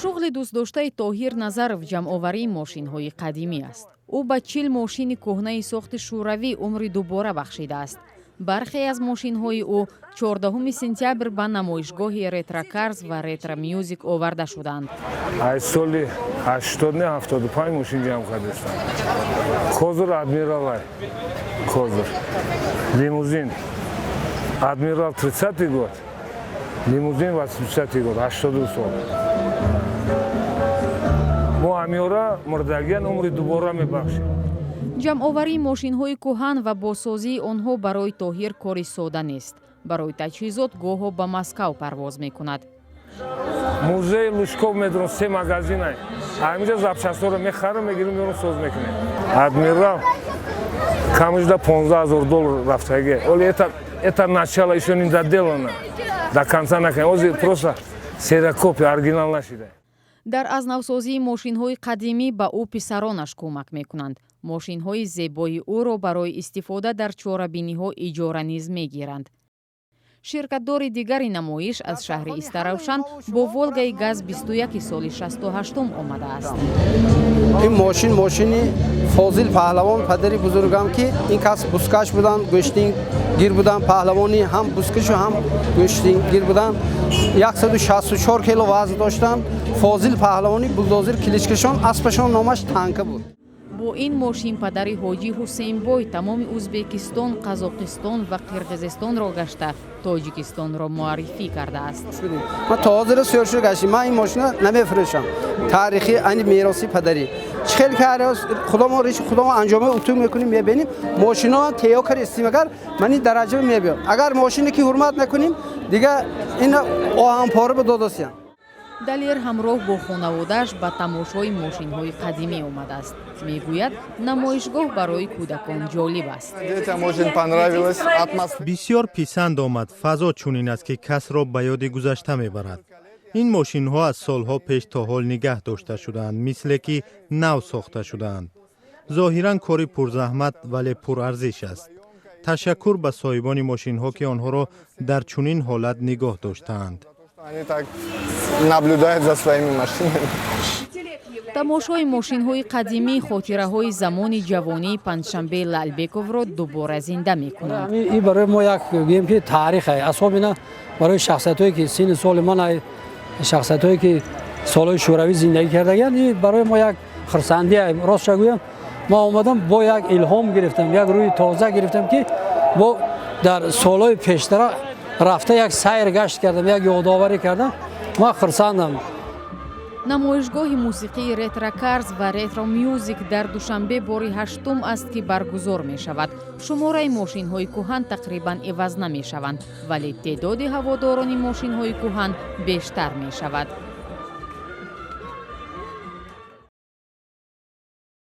Шуғли дӯстдоштаи Тоҳир Назаров ҷамъоварии мошинҳои қадимӣ аст. Ӯ ба 40 мошини кӯҳнаи сохти Шӯравӣ умри дубора бахшидааст. Бархе аз мошинҳои ӯ 14 сентябр ба намоишгоҳи «Ретрокарз» ва «Ретро Мюзик» оварда шуданд. Аз соли 80, не, 75 мошин ҷамъ кардастам. Козыр «Адмиралай», козыр лимузин «Адмирал» 30 год, лимузин 80 год, 82 сол. Мо ҳамёра мурдагиян умри дубора мебахшем. Ҷамъоварии мошинҳои кӯҳан ва бозсозии онҳо барои Тоҳир кори сода нест. Барои таҷҳизот гоҳо ба Москав парвоз мекунад. Музеи Лужков медурам, се магазинай, ҳаминҷа запчастҳоро мехарам, мегирим, меорам, соз мекунем. «Адмирал» камишда 15 000 доллар рафтаги. Оли это начало, ещё не доделано до конца, накунем, ози просто ксерокопия, оригинал нашида. Дар азнавсозии мошинҳои қадимӣ ба ӯ писаронаш кӯмак мекунанд. Мошинҳои зебои ӯро барои истифода дар чорабиниҳо иҷора низ мегиранд. Ширкатдори дигари намоиш аз шаҳри Истаравшан бо «Волгаи ГАЗ 21» соли 68-ум омадааст. Ин мошин мошини Фозил Паҳлавон, падари бузургам, ки ин кас бузкаш буданд, гӯштингир буданд, паҳлавони ҳам бузкашу ҳам гӯштингир буданд. 164 кило вазн доштанд. Фозил Паҳлавони Булдозир кличкашон, аспашон номаш Танка буд. Бо ин мошин падари Ҳоҷӣ Ҳусейнбой тамоми Узбекистон, Қазоқистон ва Қирғизистонро гашта, Тоҷикистонро муаррифӣ кардааст. Ман то ҳозира сёр шуда гаштим. Ман ин мошина намефурӯшам, таърихи ани мероси падарӣ. Чӣ хел ки худомо риши худомо анҷома утуг мекунем, мебинем, мошино теё каристим. Агар ман ин дараҷа мебиёд, агар мошине ки ҳурмат накунем, дига ина оҳанпора ба додосиям. Далер ҳамроҳ бо хонаводааш ба тамошои мошинҳои қадимӣ омадааст. Мегӯяд, намоишгоҳ барои кӯдакон ҷолиб аст. Детям очень понравилось атмосфера. Бисёр писанд омад. Фазо чунин аст, ки касро ба ёди гузашта мебарад. Ин мошинҳо аз солҳо пеш то ҳол нигаҳ дошта шудаанд, мисле ки нав сохта шудаанд. Зоҳиран, кори пурзаҳмат, вале пурарзиш аст. Ташаккур ба соҳибони мошинҳо, ки онҳоро дар чунин ҳолат нигоҳ доштаанд. Они так наблюдают за своими машинами. Тамошои мошинҳои қадимӣ хотираҳои замони ҷавонии Панҷшанбе Лалбековро дубора зинда мекунанд. Ин барои мо як, гӯем ки, таърих, асобина барои шахсиятҳое ки синни соли ман, шахсиятҳое ки солҳои Шӯравӣ зиндагӣ кардагианд, ин барои мо як хурсандӣ. Ростша гӯям, ма омадам, бо як илҳом гирифтам, як рӯҳи тоза гирифтам, ки бо дар солҳои пештара рафта, як сайр гашт кардам, як ёдоварӣ кардам. Ман хурсандам. Намоишгоҳи мусиқии «Ретрокарз» ва «Ретро Мюзик» дар Душанбе бори ҳаштум аст, ки баргузор мешавад. Шумораи мошинҳои кӯҳан тақрибан иваз намешаванд, вале теъдоди ҳаводорони мошинҳои кӯҳан бештар мешавад.